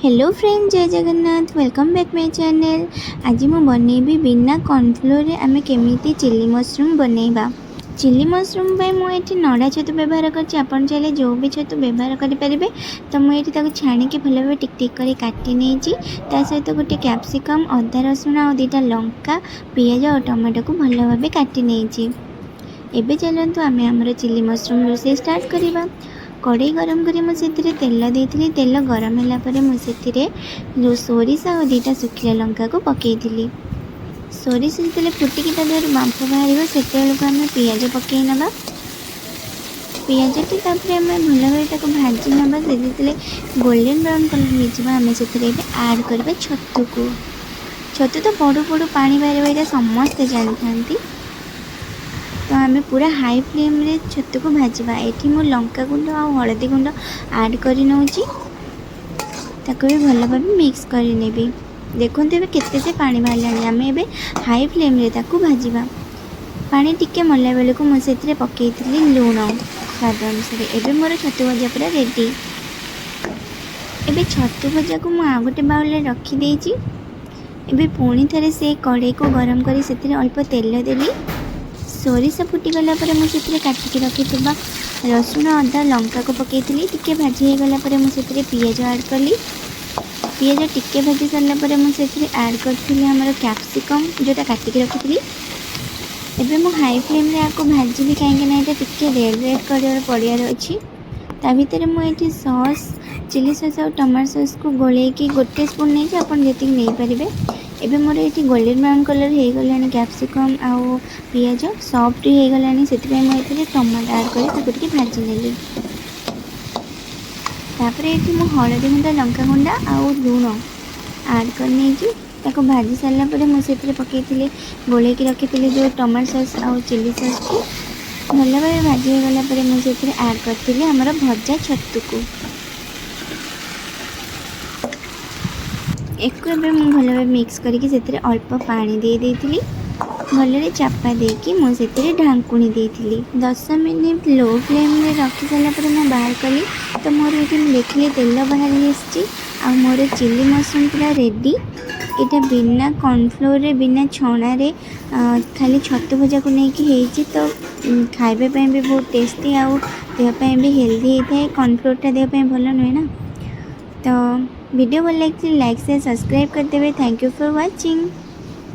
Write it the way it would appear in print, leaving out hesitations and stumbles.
Hello friend, ଜୟ Jagannath. Welcome back my channel. ଆଜି ମୁଁ ବନେଇବି ବିନା କର୍ଣ୍ଣଫ୍ଲୋରରେ ଆମେ କେମିତି ଚିଲି ମସରୁମ୍ ବନେଇବା। ଚିଲି ମସରୁମ୍ ପାଇଁ ମୁଁ ଏଠି ନଡ଼ା ଛତୁ ବ୍ୟବହାର କରିଛି। ଆପଣ ଚାହିଁଲେ ଯେଉଁ ବି ଛତୁ ବ୍ୟବହାର କରିପାରିବେ। ତ ମୁଁ ଏଠି ତାକୁ ଛାଣିକି ଭଲ ଭାବେ ଟିକ୍ ଟିକ୍ କରି କାଟି ନେଇଛି। ତା ସହିତ ଗୋଟେ କ୍ୟାପ୍ସିକମ୍, ଅଦା, ରସୁଣ ଆଉ ଦୁଇଟା ଲଙ୍କା, ପିଆଜ ଆଉ ଟମାଟୋକୁ ଭଲ ଭାବେ କାଟି ନେଇଛି। ଏବେ ଚାଲନ୍ତୁ, ଆମେ ଆମର ଚିଲି ମସରୁମ୍ ରୋଷେଇ ଷ୍ଟାର୍ଟ କରିବା। କଢ଼େଇ ଗରମ କରି ମୁଁ ସେଥିରେ ତେଲ ଦେଇଥିଲି। ତେଲ ଗରମ ହେଲା ପରେ ମୁଁ ସେଥିରେ ଯେଉଁ ସୋରିଷ ଆଉ ଦୁଇଟା ଶୁଖିଲା ଲଙ୍କାକୁ ପକାଇଥିଲି। ସୋରିଷ ଯେତେବେଳେ ଫୁଟିକି ତା ଦେହରୁ ବାମ୍ଫ ବାହାରିବ, ସେତେବେଳକୁ ଆମେ ପିଆଜ ପକାଇ ନେବା। ପିଆଜଟି ତାପରେ ଆମେ ଭଲ ଭାବେ ତାକୁ ଭାଜି ନେବା। ସେ ଯେତେବେଳେ ଗୋଲ୍ଡେନ୍ ବ୍ରାଉନ୍ କଲର୍ ହେଇଯିବ, ଆମେ ସେଥିରେ ଏବେ ଆଡ଼୍ କରିବା ଛତୁକୁ। ଛତୁ ତ ପଡ଼ୁ ପଡ଼ୁ ପାଣି ବାହାରିବ, ଏଇଟା ସମସ୍ତେ ଜାଣିଥାନ୍ତି। ତ ଆମେ ପୁରା ହାଇ ଫ୍ଲେମ୍ରେ ଛତୁକୁ ଭାଜିବା। ଏଠି ମୁଁ ଲଙ୍କା ଗୁଣ୍ଡ ଆଉ ହଳଦୀ ଗୁଣ୍ଡ ଆଡ଼୍ କରି ନେଉଛି। ତାକୁ ବି ଭଲ ଭାବେ ମିକ୍ସ କରିନେବି। ଦେଖନ୍ତୁ, ଏବେ କେତେ ସେ ପାଣି ବାହାରିଲାଣି। ଆମେ ଏବେ ହାଇ ଫ୍ଲେମ୍ରେ ତାକୁ ଭାଜିବା। ପାଣି ଟିକେ ମଲା ବେଳକୁ ମୁଁ ସେଥିରେ ପକାଇଥିଲି ଲୁଣ ସ୍ୱାଦ ଅନୁସାରେ। ଏବେ ମୋର ଛତୁ ଭଜା ପୁରା ରେଡ଼ି। ଏବେ ଛତୁ ଭଜାକୁ ମୁଁ ଆଉ ଗୋଟେ ବାଉଲରେ ରଖିଦେଇଛି। ଏବେ ପୁଣି ଥରେ ସେ କଢ଼େଇକୁ ଗରମ କରି ସେଥିରେ ଅଳ୍ପ ତେଲ ଦେଲି। ସୋରିଷ ଫୁଟିଗଲା ପରେ ମୁଁ ସେଥିରେ କାଟିକି ରଖିଥିବା ରସୁଣ, ଅଦା, ଲଙ୍କାକୁ ପକାଇଥିଲି। ଟିକେ ଭାଜି ହେଇଗଲା ପରେ ମୁଁ ସେଥିରେ ପିଆଜ ଆଡ଼୍ କଲି। ପିଆଜ ଟିକେ ଭାଜି ସାରିଲା ପରେ ମୁଁ ସେଥିରେ ଆଡ଼୍ କରିଥିଲି ଆମର କ୍ୟାପ୍ସିକମ୍, ଯେଉଁଟା କାଟିକି ରଖିଥିଲି। ଏବେ ମୁଁ ହାଇ ଫ୍ଲେମ୍ରେ ଆକୁ ଭାଜିବି, କାହିଁକିନା ଏଇଟା ଟିକେ ରେଡ଼୍ ରେଡ଼୍ କଲର୍ ପଡ଼ିବାର ଅଛି। ତା ଭିତରେ ମୁଁ ଏଠି ସସ୍, ଚିଲି ସସ୍ ଆଉ ଟମାଟୋ ସସ୍କୁ ଗୋଳେଇକି ଗୋଟେ ସ୍ପୁନ୍ ନେଇଛି। ଆପଣ ଯେତିକି ନେଇପାରିବେ। ଏବେ ମୋର ଏଇଠି ଗୋଲ୍ଡେନ୍ ବ୍ରାଉନ୍ କଲର୍ ହେଇଗଲାଣି କ୍ୟାପ୍ସିକମ୍ ଆଉ ପିଆଜ ସଫ୍ଟ ହେଇଗଲାଣି। ସେଥିପାଇଁ ମୁଁ ଏଥିରେ ଟମାଟୋ ଆଡ଼୍ କରି ତାକୁ ଟିକେ ଭାଜି ନେଲି। ତାପରେ ଏଠି ମୁଁ ହଳଦୀ ଗୁଣ୍ଡ, ଲଙ୍କା ଗୁଣ୍ଡ ଆଉ ଲୁଣ ଆଡ଼୍ କରିନେଇଛି। ତାକୁ ଭାଜି ସାରିଲା ପରେ ମୁଁ ସେଥିରେ ପକାଇଥିଲି ଗୋଳେଇକି ରଖିଥିଲି ଯେଉଁ ଟମାଟୋ ସସ୍ ଆଉ ଚିଲି ସସ୍କୁ। ଭଲ ଭାବେ ଭାଜି ହେଇଗଲା ପରେ ମୁଁ ସେଥିରେ ଆଡ଼୍ କରିଥିଲି ଆମର ଭଜା ଛତୁକୁ। ଏକୁ ଏବେ ମୁଁ ଭଲ ଭାବେ ମିକ୍ସ କରିକି ସେଥିରେ ଅଳ୍ପ ପାଣି ଦେଇ ଦେଇଥିଲି। ଭଲରେ ଚାପା ଦେଇକି ମୁଁ ସେଥିରେ ଢାଙ୍କୁଣୀ ଦେଇଥିଲି। 10 ମିନିଟ୍ ଲୋ ଫ୍ଲେମ୍ରେ ରଖି ସାରିଲା ପରେ ମୁଁ ବାହାର କଲି। ତ ମୋର ଏଇଠି ମୁଁ ଦେଖିଲି ତେଲ ବାହାରି ଆସିଛି ଆଉ ମୋର ଚିଲି ମସରୁମ୍ ପୁରା ରେଡ଼ି। ଏଇଟା ବିନା କର୍ଣ୍ଣଫ୍ଲୋରରେ, ବିନା ଛଣାରେ, ଖାଲି ଛତୁ ଭଜାକୁ ନେଇକି ହେଇଛି। ତ ଖାଇବା ପାଇଁ ବି ବହୁତ ଟେଷ୍ଟି ଆଉ ଦେହ ପାଇଁ ବି ହେଲ୍ଦି ହେଇଥାଏ। କର୍ଣ୍ଣଫ୍ଲୋରଟା ଦେହ ପାଇଁ ଭଲ ନୁହେଁ ନା। ତ ଭିଡ଼ିଓ ଭଲ ଲାଗିଥିଲେ ଲାଇକ୍, ସେୟାର, ସବସ୍କ୍ରାଇବ୍ କରିଦେବେ। Thank you for watching.